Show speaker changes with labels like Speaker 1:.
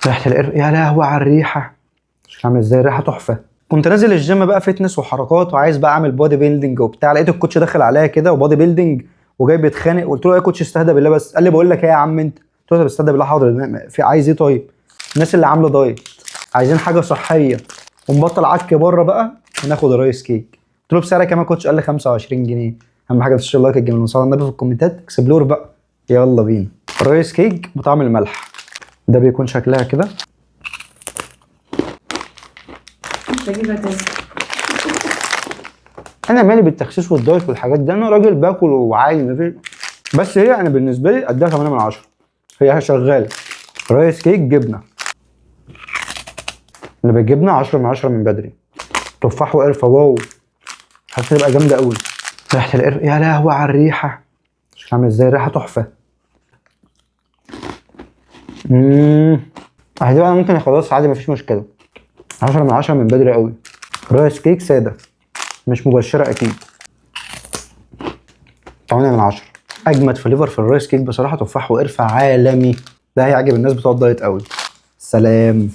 Speaker 1: ريحه القرفه، يا لهوي على الريحه، شكلها عامل ازاي، ريحه تحفه. كنت نازل الجيم بقى fitness وحركات وعايز بقى اعمل body building وبتاع، لقيت ال coach داخل عليا كده و body building وجاي بيتخانق. قلت له يا coach استهدى بالله بس. قال لي بقول لك ايه يا عم انت؟ قلت له طب استهدى بالله، حاضر، في عايز ايه؟ طيب الناس اللي عامله diet عايزين حاجة صحية ونبطل عك بره بقى وناخد rice cake. قلت له بسعر كام يا coach؟ قال لي 25 جنيه. اهم حاجة تشتري like الجميل وصلى النبي في الكومنتات، explore بقى. يلا بينا. rice cake بطعم الملح، ده بيكون شكلها كده.
Speaker 2: مش هجيبها تاني.
Speaker 1: انا مالي بالتخسيس وال diet والحاجات دي، انا راجل باكل وعادي مفيش. بس هي انا بالنسبة لي اديها 8 من 10، هي شغاله. rice cake جبنه، اللي بالجبنه 10 من 10 من بدري. تفاح وقرفه، wow، حاسه تبقى جامدة قوي. ريحه القرفه، يا لهوي على الريحه، شكلها عامل ازاي، ريحه تحفه. هتبقى ممكن خلاص عادي مفيش مشكله. 10 من 10 من بدري قوي. rice cake ساده مش مبشرة اكيد. 8 من 10. اجمد flavor في ال rice cake بصراحة تفاح وقرفه عالمي، ده هيعجب الناس بتوع ال diet قوي. سلام.